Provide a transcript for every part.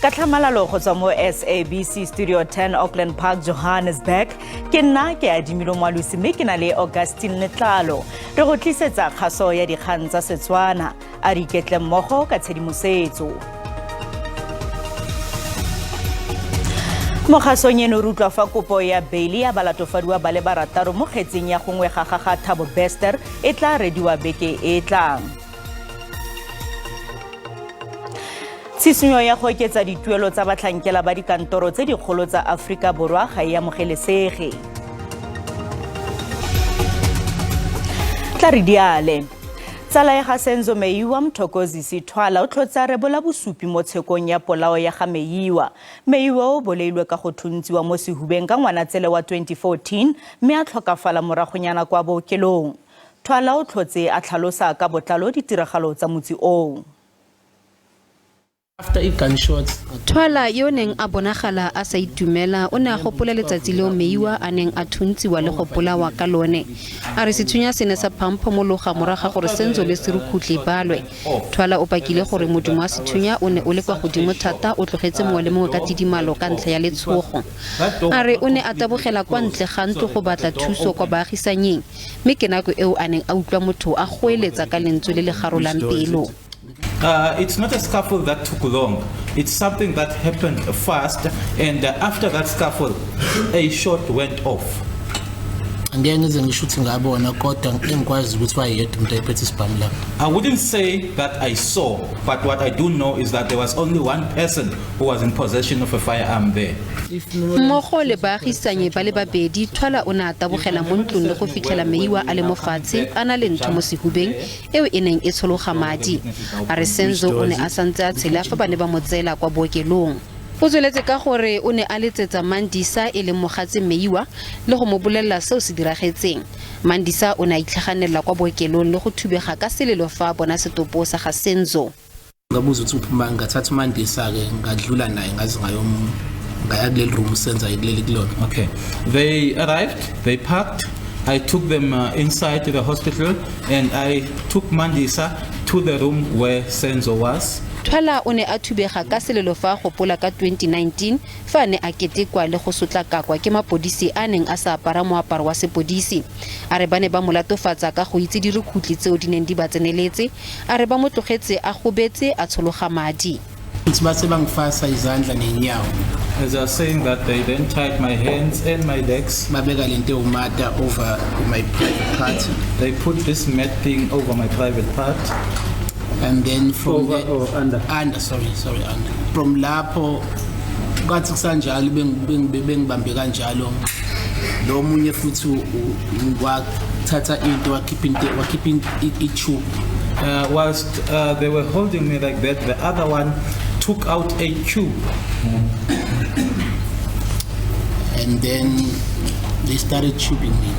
Ka tlhamalalo go tswa mo SABC Studio 10 Auckland Park, Johannesburg, ke nna ke adimilo Moalosi mme ke na le Augustine Letlalo. Re go tlisetsa kgaso ya dikgang tsa Setswana. A re iketle mmogo ka tshedimosetso. Mo kgasong eno re utlwa fa kopo ya beili ya balatofadiwa ba le barataro mo kgetseng ya gongwe ga ga ga Thabo Bester e tla rediwa beke e e tlang. Tshisinyo ya go oketsa dituelo tsa batlhankela ba dikantoro tse dikgolo tsa Aforika Borwa ga e amogelesege. Tla re diale. Tsala ya ga Senzo Meyiwa, Mthokozisi Thwala, o tlhotse a rebola bosupi mo tshekong ya polao ya ga Meyiwa. Meyiwa o bolailwe ka go thuntsiwa mo sehubeng ka Ngwanatsele wa 2014 mme a tlhokafala moragonyana kwa bookelong. Thwala o tlhotse a tlhalosa ka botlalo ditiragalo tsa motsi oo. After i gunshots. Thwala yo o neng a bonagala a sa itumela o ne a gopola letsatsi leo Meyiwa a neng a thuntsiwa le go bolawa ka lone. A re sethunya se ne sa phamphomologa morago ga gore Senzo le Serukhutli ba lwe. Thwala o pakile gore modumo wa sethunya o ne o le kwa godimo thata o tlogetse mongwe le mongwe ka tidimalo ka ntlha ya letshogo. A re o ne a tabogela kwa ntle ga ntlo go batla thuso kwa baagisanying mme ke nako eo a neng a utlwa motho a goeletsa ka lentswe le le garolang pelo. It's not a scuffle that took long. It's something that happened fast, and after that scuffle, a shot went off. Angeke ngize ngisho ukuthi ngabona kodwa engikwazi ukuthi wayedwa umuntu ayephethe isibhamu lapho. I wouldn't say that I saw, but what I do know is that there was only one person who was in possession of a firearm there. Mmogo le baagisanyi ba le babedi, Thwala o ne a tabogela mo ntlong le go fitlhela Meyiwa a le mo fatshe a na le ntho mo sehubeng eo e neng e tshologa madi. A re Senzo o ne a santse a tshela fa ba ne ba mo tseela kwa bookelong. O tsweletse ka gore o ne a letsetsa Mandisa e leng mogatse Meyiwa le go mo bolelela seo se diragetseng. Mandisa o ne a itlhaganelela kwa bookelong le go thubega ka selelo fa a bona setopo sa ga Senzo. Ngabuza ukuthi uphi uma ngathatha uMandisa-ke ngadlula naye ngaze ngayom ngaya kuleli room senza kuleli kulona. Okay. They arrived, they parked. I took them inside to the hospital and I took Mandisa to the room where Senzo was. Thwala o ne a thubega ka selelo fa a gopola ka 2019 fa a ne a ketekwa le go sotlakakwa ke mapodisi a a neng a sa apara moaparo wa sepodisi. A re ba ne ba mo latofatsa ka go itse dirukhutli tseo di neng di ba tseneletse. A re ba mo tlogetse a gobetse a tshologa madi. Futhi base bangifasa izandla nenyawo. As I was saying that they then tied my hands and my legs. Babeka lento ewumata over my private part. They put this mat thing over my private part. And then from Over the, or under? Under, sorry, sorry, under. From lapho kwathi kusanjalo bengibambe kanjalo lo munye futhi wathatha into wakhipha into wakhipha i-tube. Whilst they were holding me like that, the other one took out a tube. And then they started tubing me.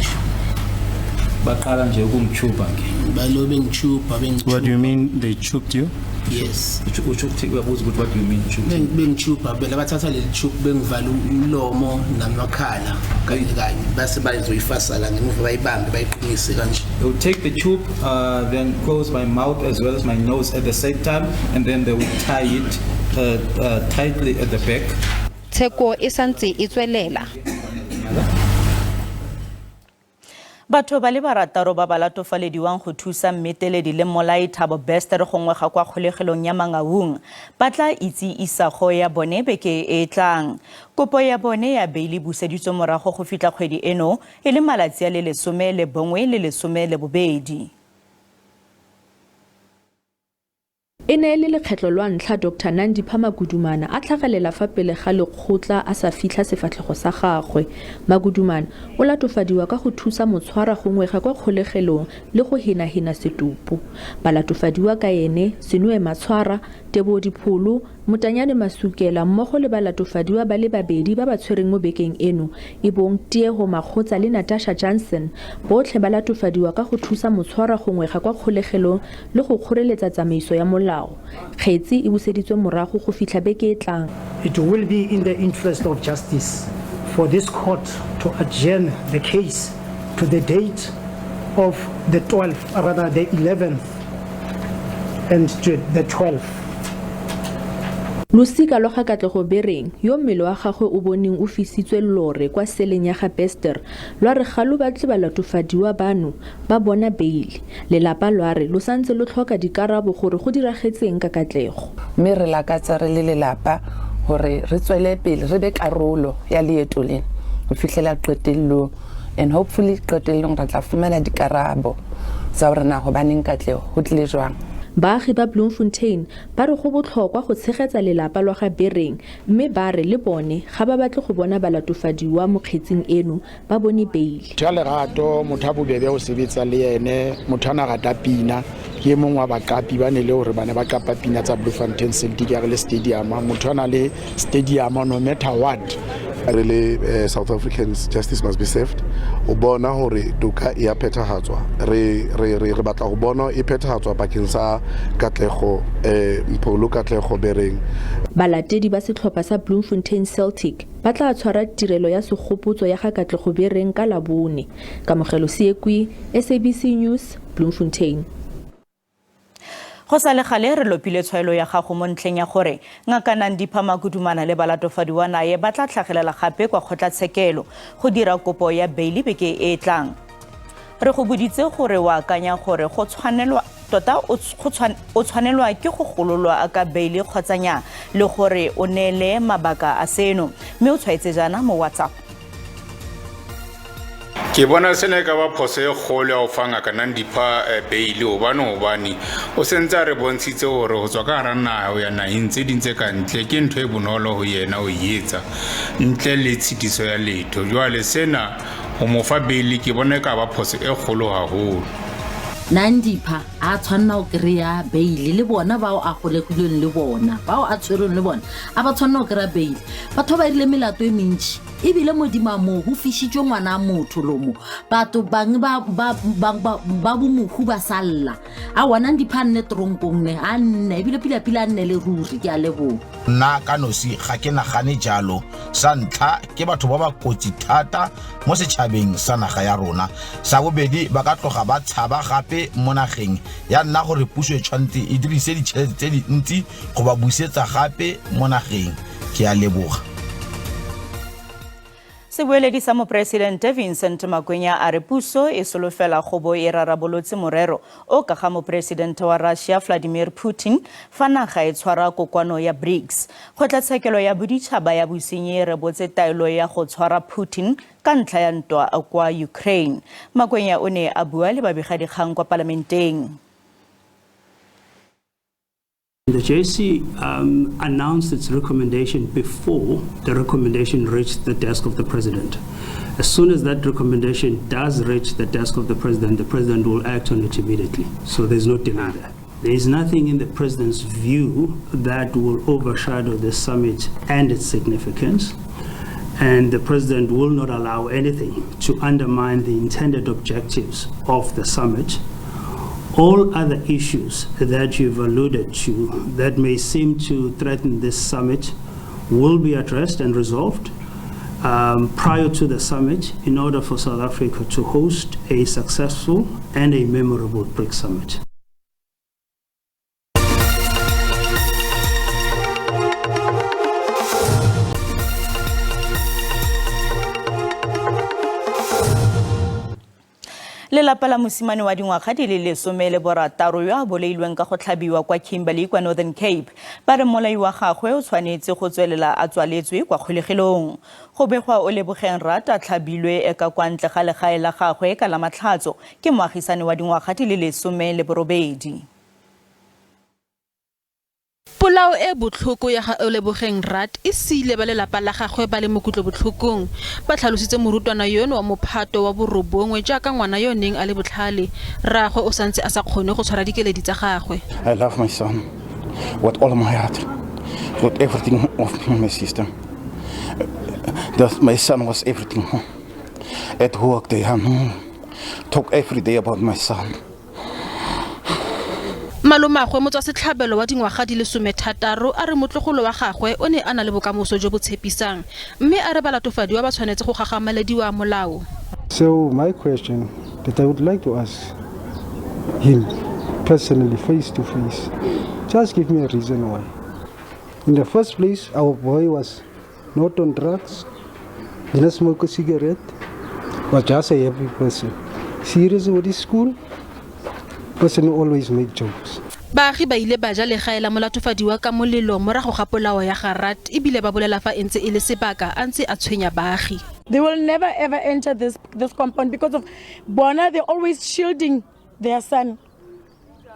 Baqala nje ukungichuba ke. Balo bengithuba bengithuba. What do you mean they choked you? Yes. Usho ukuthi uyabuza ukuthi what do you mean tube? Bengithuba bela bathatha leli tube bengivala umlomo namakhala kanye kanye base bazoyifasa la ngemuva bayibambe bayiqinise kanje. They would take the tube, then close my mouth as well as my nose at the same time, and then they would tie it tightly at the back. Tsheko e santse e tswelela. Batho ba le barataro ba ba latofalediwang go thusa mmeteledi le mmolai Thabo Bester go ngwega kwa kgolegelong ya Mangaung ba tla itse isago ya bone beke e e tlang. Kopo ya bone ya beili buseditswe morago go fitlha kgwedi eno e le malatsi a le 11 le 12. E ne e le lekgetlo lwa ntlha Doctor Nandipha Magudumana a tlhagelela fa pele ga lekgotla a sa fitlha sefatlhego sa gagwe. Magudumana o latofadiwa ka go thusa motshwara go ngwega kwa kgolegelong le go henahena setopo. Balatofadiwa ka ene, Senoe Matshwara, Teboho Dipholo, Motanyane Masukela mmogo le balatofadiwa ba le babedi ba ba tshwereng mo bekeng eno e bong Tiego Makgotsa le Natasha Jansen, botlhe ba latofadiwa ka go thusa motshwarwa go ngwega kwa kgolegelong le go kgoreletsa tsamaiso ya molao. Kgetsi e buseditswe morago go fitlha beke e tlang. It will be in the interest of justice for this court to adjourn the case to the date of the 12th, or rather the 11th and to the 12th. Losika lwa ga Katlego Bereng, yo mmele wa gagwe o boneng o fisitswe lore kwa seleng ya ga Bester, lwa re ga lo batle balatofadiwa bano ba bona beile. Lelapa lwa re lo santse lo tlhoka dikarabo gore go diragetseng ka Katlego. Mme re lakatsa re le lelapa hore re tswele pele re be karolo ya leeto lena ho fihlela qetellong, and hopefully qetellong re tla fumana dikarabo tsa hore na hobaneng Katlego ho tlile jwang. Baagi ba Bloemfontein ba re go botlhokwa go tshegetsa lelapa lwa ga Bereng mme ba re le bone ga ba batle go bona balatofadiwa mo kgetsing eno ba bone beile. Motho ya lerato, motho a bobebe ho sebetsa le yene, motho a na rata pina, ke e mong wa baqapi ba ne le hore ba ne ba qapa pina tsa Bloemfontein Celtic ya re le stadium, motho a na le stadium no matter what. Re le South Africans, justice must be served. O bona hore toka e a phethahatswa. Re re re re batla ho bona e phethahatswa bakeng sa Katlego Mpholo Katlego Bereng. Balatedi ba setlhopha sa Bloemfontein Celtic ba tla tshwara tirelo ya segopotso ya ga Katlego Bereng ka Labone. Kamogelo Seekwi, SABC News, Bloemfontein. Go sa le gale re lopile tshwaelo ya gago mo ntlheng ya gore ngaka Nandipha Magudumana le balatofadiwa naye ba tla tlhagelela gape kwa kgotlatshekelo go dira kopo ya beile beke e e tlang. Re go boditse gore o akanya gore go tshwanelwa tota o tshwanelwa ke go gololwa ka beile kgotsa nnyaa, le gore o neele mabaka a seno, mme o tshwaetse jaana mo WhatsApp. Ke bona sena e ka ba phoso e kgolo ya ho fa ngaka Nandipha beile, hobane o sentse a re bontshitse hore ho tswa ka hara naha ho ya naheng tse ding tse ka ntle ke ntho e bonolo ho yena ho e etsa ntle le tshitiso ya letho. Jwale sena ho mo fa beile ke bona e ka ba phoso e kgolo haholo. Nandipha a tshwanna ho kry-a beile le bona bao a golegilweng le bona, bao a tshwerweng le bona, a ba tshwanna ho kry-a beile. Batho ba dirile melato e mentši, ebile modimo a moo ho fišitšwe ngwana a motho lomo, batho bangwe ba bomohu ba salla. Aowa, Nandipha a nne tronkong ne, a nne, ebile pila-pila a nne le ruri, ke a leboha. Nna ka nosi ga ke nagane jalo. Sa ntlha ke batho ba ba kotsi thata mo setšhabeng sa naga ya rona. Sa bobedi ba ka tloga ba tshaba gape mo nageng, ya nna gore puso e tshwanetse e dirise ditšhelete tse dintsi go ba busetsa gape mo nageng. Ke a leboga. Sebueledi sa moporesidente Vincent Makwenya a re puso e solofela go bo e rarabolotse morero o ka ga moporesidente wa Russia Vladimir Putin fa naga e tshwara kokoano ya BRICS. Kgotlatshekelo ya boditšhaba ya bosenyi e rebotse taelo ya go tshwara Putin ka ntlha ya ntwa kwa Ukraine. Makwenya o ne a bua le babegadikgang kwa palamenteng. The JSC announced its recommendation before the recommendation reached the desk of the president. As soon as that recommendation does reach the desk of the president will act on it immediately. So there's no delay there. There is nothing in the president's view that will overshadow this summit and its significance. And the president will not allow anything to undermine the intended objectives of the summit. All other issues that you've alluded to that may seem to threaten this summit will be addressed and resolved prior to the summit in order for South Africa to host a successful and a memorable BRICS summit. Lelapa la mosimane wa dingwaga di le 16 yo a bolailweng ka go tlhabiwa kwa Kimberley kwa Northern Cape ba re mmolai wa gagwe o tshwanetse go tswelela a tswaletswe kwa kgolegelong. Go begwa o Lebogeng Rat a tlhabilwe ka kwa ntle ga legae la gagwe ka la Matlhatso ke moagisane wa dingwaga di le 18. Polao e botlhoko ya ga Olebogeng Rat e siile ba lelapa la gagwe ba le mo kutlobotlhokong. Ba tlhalositse morutwana yono wa mophato wa borobongwe jaaka ngwana yo neng a le botlhale. Rraagwe o santse a sa kgone go tshwara dikeledi tsa gagwe. I love my son with all my heart, with everything of my system. That my son was everything. At work they talk every day about my son. Malomagwe motswasetlhabelo wa dingwaga di le 16 a re motlogolo wa gagwe o ne a na le bokamoso jo bo tshepisang, mme a re balatofadiwa ba tshwanetse go gagamalediwa molao. So my question that I would like to ask him personally, face to face, just give me a reason why. In the first place, our boy was not on drugs, didn't smoke a cigarette, was just a happy person. Serious with his school, person who always made jokes. Baagi ba ile ba ja legae la molatofadiwa ka molelo morago ga polao ya ga Raath ebile ba bolela fa e ntse e le sebaka a ntse a tshwenya baagi. They will never ever enter this compound because of bona, they're always shielding their son.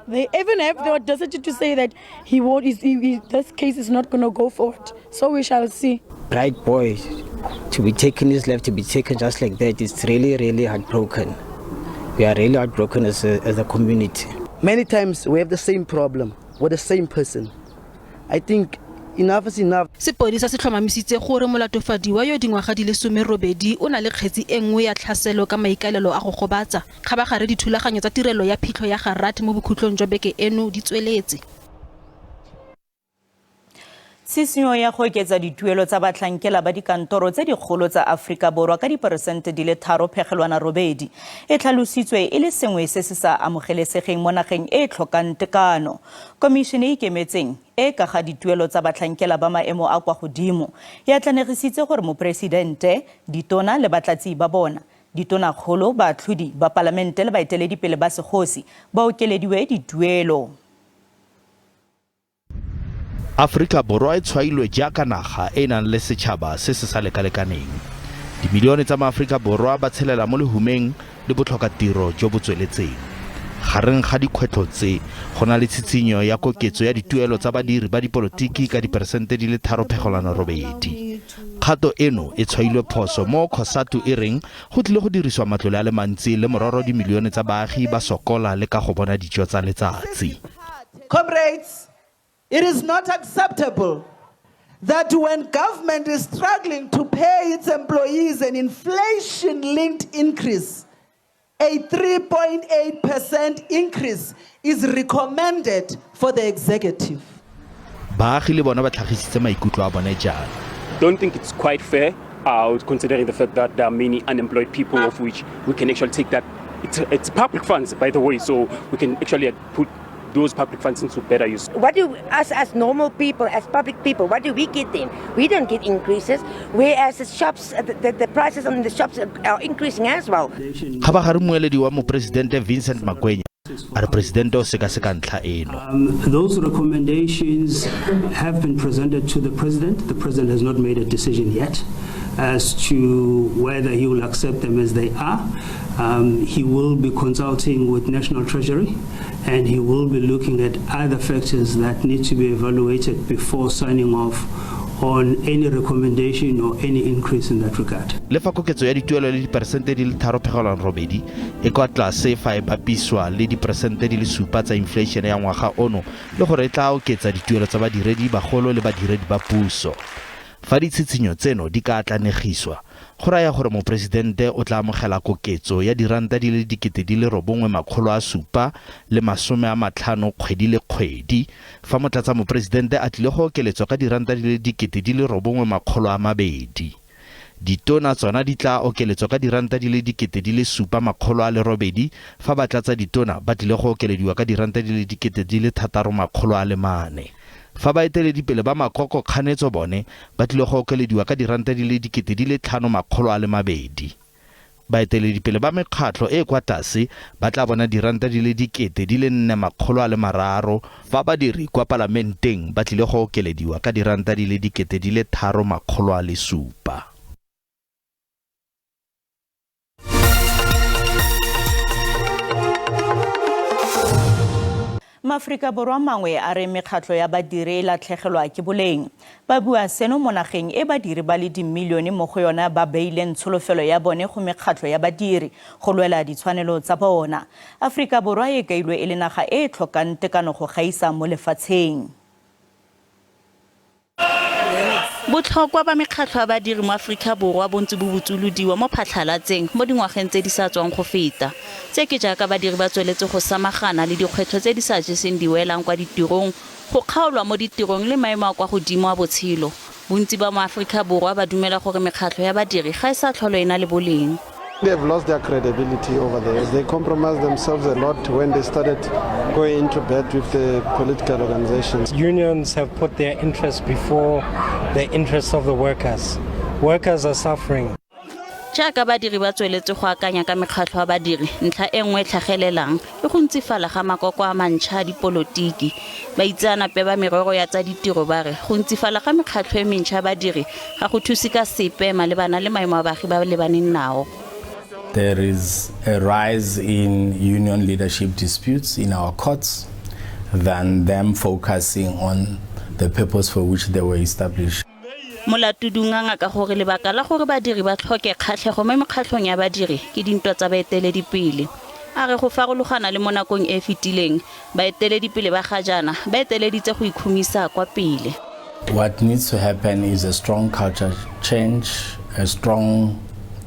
They even have the audacity to say that he won't, he, this case is not going to go forward. So we shall see. Bright boy, to be taken his life, to be taken just like that, it's really, really heartbroken. We are really heartbroken as a community. Many times we have the same problem with the same person. I think enough is enough. Sepodisa se tlhomamisitse gore molatofadiwa yo dingwaga di le 18 o na le kgetsi e nngwe ya tlhaselo ka maikaelelo a go gobatsa. Kgabagare dithulaganyo tsa tirelo ya phitlho ya ga Raath mo bokhutlong jwa beke eno di tsweletse. Tshisinyo ya go oketsa dituelo tsa batlhankela ba dikantoro tse dikgolo tsa Aforika Borwa ka diperesente di le 3.8 e tlhalositswe e le sengwe se se sa amogelesegeng mo nageng e e tlhokang tekano. Komišene e ikemetseng e ka ga dituelo tsa batlhankela ba maemo a kwa godimo e atlanegisitse gore moporesidente, ditona le batlatsi ba bona, ditonakgolo, baatlhodi ba palamente le baeteledipele ba segosi ba okelediwe dituelo. Aforika Borwa e tshwailwe jaaka naga e e nang le setšhaba se se sa lekalekaneng. Dimilione tsa maAforika Borwa ba tshelela mo lehumeng le botlhokatiro jo bo tsweletseng. Gareng ga dikgwetlho tse go na le tshitshinyo ya koketso ya dituelo tsa badiri ba dipolotiki ka diperesente di le 3.8. Kgato eno e tshwailwe phoso mo COSATU e reng go tlile go diriswa matlole a le mantsi le mororo dimilione tsa baagi ba sokola le ka go bona dijo tsa letsatsi. Comrades, it is not acceptable that when government is struggling to pay its employees an inflation-linked increase, a 3.8% increase is recommended for the executive. Baagi le bona ba tlhagisitse maikutlo a bone jalo. Don't think it's quite fair, considering the fact that there are many unemployed people, of which we can actually take that. It's public funds, by the way, so we can actually put those public funds into better use. What do us as normal people, as public people, what do we get then? We don't get increases, whereas the shops, the prices on the shops are increasing as well. Kgabagare mmueledi wa moporesidente Vincent Magwenya a re presidente o sekaseka ntlha eno. Those recommendations have been presented to the president. The president has not made a decision yet as to whether he will accept them as they are. He will be consulting with National Treasury, and he will be looking at other factors that need to be evaluated before signing off on any recommendation or any increase in that regard. Le fa koketso ya dituelo le diperesente di le 3.8 e kwa tlase fa e bapiswa le diperesente di le 7 tsa inflation ya ngwaga ono, le gore e tla oketsa dituelo tsa badiredi bagolo le badiredi ba puso. Fa ditshitshinyo tseno di ka atlanegiswa, go raya gore moporesidente o tla amogela koketso ya diranta di le 9 750 kgwedi le kgwedi, fa motlatsa moporesidente a tlile go okeletswa ka diranta di le 9 200. Ditona tsona di tla okeletswa ka diranta di le 7 800, fa batlatsa ditona ba tlile go okelediwa ka diranta di le 6 400. Fa baeteledipele ba makoko kganetso bone ba tlile go okelediwa ka diranta di le 5 200. Baeteledipele ba mekgatlho e kwa tlase ba tla bona diranta di le 4 300, fa badiri kwa palamenteng ba tlile go okelediwa ka diranta di le 3 700. Maaforika Borwa mangwe a re mekgatlho ya badiri e latlhegelwa ke boleng. Ba bua seno mo nageng e badiri ba le dimilione mo go yona ba beileng tsholofelo ya bone go mekgatlho ya badiri go lwela ditshwanelo tsa bona. Aforika Borwa e kailwe e le naga e e tlhokang tekano go gaisa mo lefatsheng. Botlhokwa ba mekgatlho ya badiri mo Aforika Borwa bo ntse bo botsolodiwa mo phatlhalatseng mo dingwageng tse di sa tswang go feta. Tse ke jaaka badiri ba tsweletse go samagana le dikgwetlho tse di sa jeseng diwelang kwa ditirong, go kgaolwa mo ditirong le maemo a kwa godimo a botshelo. Bontsi ba mo Aforika Borwa ba dumela gore mekgatlho ya badiri ga e sa tlhole e na le boleng. They've lost their credibility over the years. They compromised themselves a lot when they started going into bed with the political organizations. Unions have put their interests before the interests of the workers. Workers are suffering. Jaaka badiri ba tsweletse go akanya ka mekgatlho ya badiri, ntlha e nngwe e tlhagelelang ke go ntsifala ga makoko a mantšha a dipolotiki. Baitseanape ba merero ya tsa ditiro ba re go ntsifala ga mekgatlho e mentšha ya badiri ga go thuse ka sepe malebana le maemo a baagi ba lebaneng nao. There is a rise in union leadership disputes in our courts than them focusing on the purpose for which they were established. Molato dunganga ka gore lebaka la gore badiri ba tlhoke kgatlhego mo mekgatlhong ya badiri ke dintwa tsa baeteledipele. A re go farologana le mo nakong e e fetileng, baeteledipele ba ga jaana ba eteleditse go ikhumisa kwa pele. What needs to happen is a strong culture change, a strong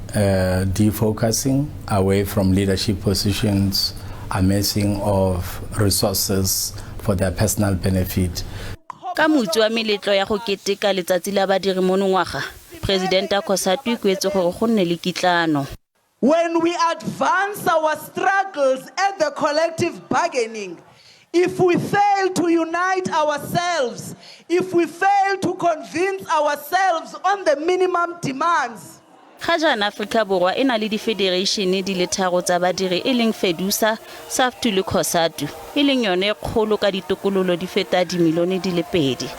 defocusing away from leadership positions, amassing of resources for their personal benefit. Ka motsi wa meletlo ya go keteka letsatsi la badiri monongwaga, Presidente a COSATU ikuetse gore go nne le kitlano. When we advance our struggles at the collective bargaining, if we fail to unite ourselves, if we fail to convince ourselves on the minimum demands, Ga jaana Aforika Borwa e na le difedereišene di le tharo tsa badiri e leng FEDUSA, SAFTU le COSATU, e leng yone e kgolo ka ditokololo di feta dimilione di le 2.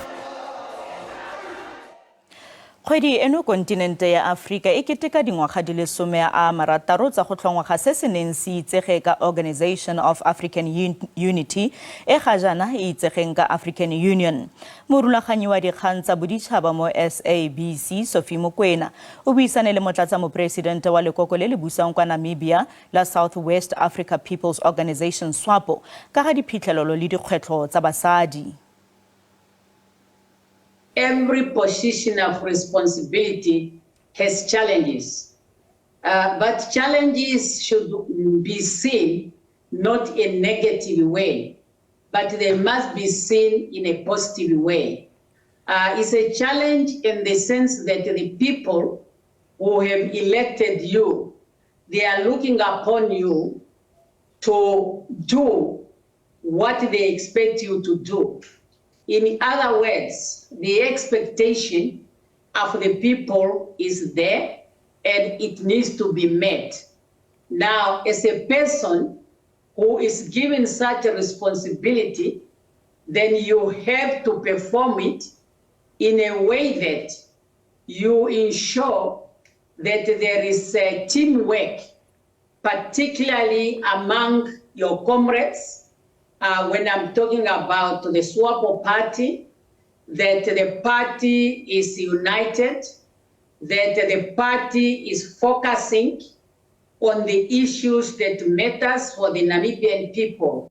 Kgwedi eno kontinente ya Aforika e keteka dingwaga di le 60 tsa go tlhongwa ga se se neng se itsege ka Organization of African Unity e ga jaana e itsegeng ka African Union. Morulaganyi wa dikgang tsa boditšhaba mo SABC Sophie Mokoena o buisane le motlatsa moporesidente wa lekoko le le busang kwa Namibia la South West Africa People's Organization SWAPO ka ga diphitlhelelo le dikgwetlho tsa basadi. Every position of responsibility has challenges, but challenges should be seen not in a negative way, but they must be seen in a positive way. It's a challenge in the sense that the people who have elected you, they are looking upon you to do what they expect you to do. In other words, the expectation of the people is there and it needs to be met. Now, as a person who is given such a responsibility, then you have to perform it in a way that you ensure that there is a teamwork, particularly among your comrades. When I'm talking about the SWAPO party, that the party is united, that the party is focusing on the issues that matters for the Namibian people.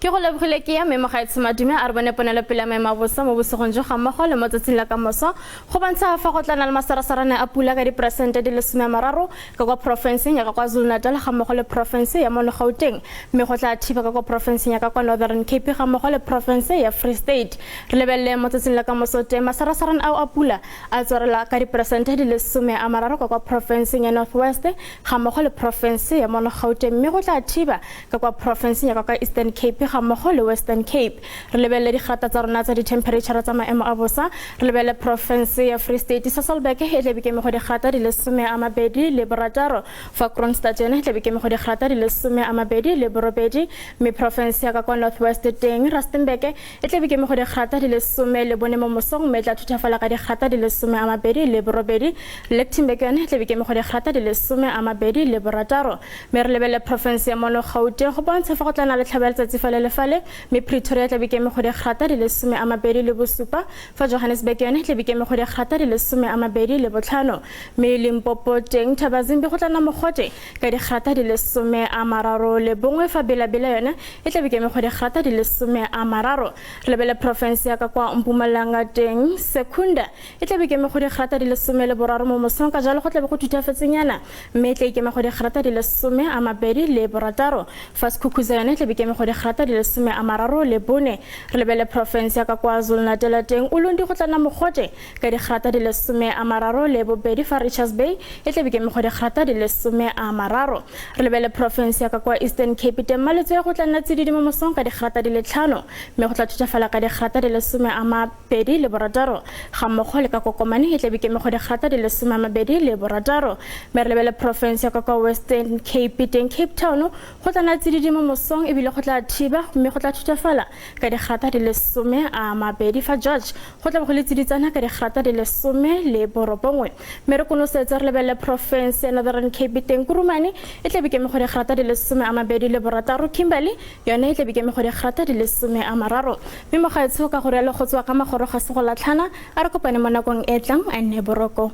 Ke go lebogile ke ya mme mogaetsho madume a re bone ponelopele ya maemo a bosa mo bosigong jo ga mmogo le mo tsatsing la kamoso go bontsha fa go tla na le masarasarane a pula ka diperesente di le 30 ka kwa porofenseng ya ka kwa Zulu-Natal ga mmogo le porofense ya mono Gauteng, mme go tla thiba ka kwa porofenseng ya ka kwa Northern Cape ga mmogo le porofense ya Free State. Re lebelele mo tsatsing la kamoso teng masarasarane ao a pula a tswarela ka diperesente di le 30 ka kwa porofenseng ya North West ga mmogo le porofense ya mono Gauteng, mme go tla thiba ka kwa porofenseng ya ka kwa Eastern Cape ga mmogo le Western Cape. Re lebelele digrata tsa rona tsa di-temperature tsa maemo a bosa. Re lebelele porofense ya Free State, Sasolburg e tlabe ke go digrata di le 26, fa Kroonstad yone e tlabe ke go digrata di le 28, mme porofense ya ka kwa North West teng Rustenburg e tlabe ke go digrata di le 14 mo mosong, mme e tla thuthafala ka digrata di le 28. Lichtenburg yone e tlabe ke go digrata di le 26, mme re lebelele porofense ya mono Gauteng go bontsha fa go tla na le tlhaba ya letsatsi fale le fale, mme Pretoria tlabe ke go digrata di le 27, fa Johannesburg yone tlabe ke go digrata di le 25, mme Limpopo teng Thabazimbi go tla nna mogote ka digrata di le 31, fa Bela-Bela yone e tlabe ke go digrata di le 30. Re lebele porofense ya ka kwa Mpumalanga teng Secunda e tlabe ke go digrata di le 13 mo mosong, ka jalo go tlabe go thutafetsenyana, mme e tla ikema go digrata di le 26, fa Skukuza yone e tlabe ke go digrata di di le 34. Re lebele porofense ya ka KwaZulu-Natal teng Ulundi go tla nna mogote ka digrata di le 32, fa Richards Bay e tlabe ke eme go digrata di le 30. Re lebele porofense ya ka kwa Eastern Cape teng Maletswai go tla nna tsididi mo mosong ka digrata di le 5, mme go tla thutafala ka digrata di le 26, ga mmogo le ka Kokomane e tlabe ke eme go digrata di le 26. Mme re lebele porofense ya ka kwa Western Cape teng Cape Town go tla nna tsididi mo mosong ebile go tla thiba, mme go tla thutafala ka digrata di le 20, fa George go tla bo go le tsiditsana ka digrata di le 19. Mme re konosetse re lebelele porofense ya Northern Cape teng Kurumane e tlabe ke eme go digrata di le 26, Kimberley yone e tlabe ke eme go digrata di le 30. Mme mogaetsho ka go rialo go tswa ka magoro ga se go latlhana, a re kopane mo nakong e tlang, a nne boroko.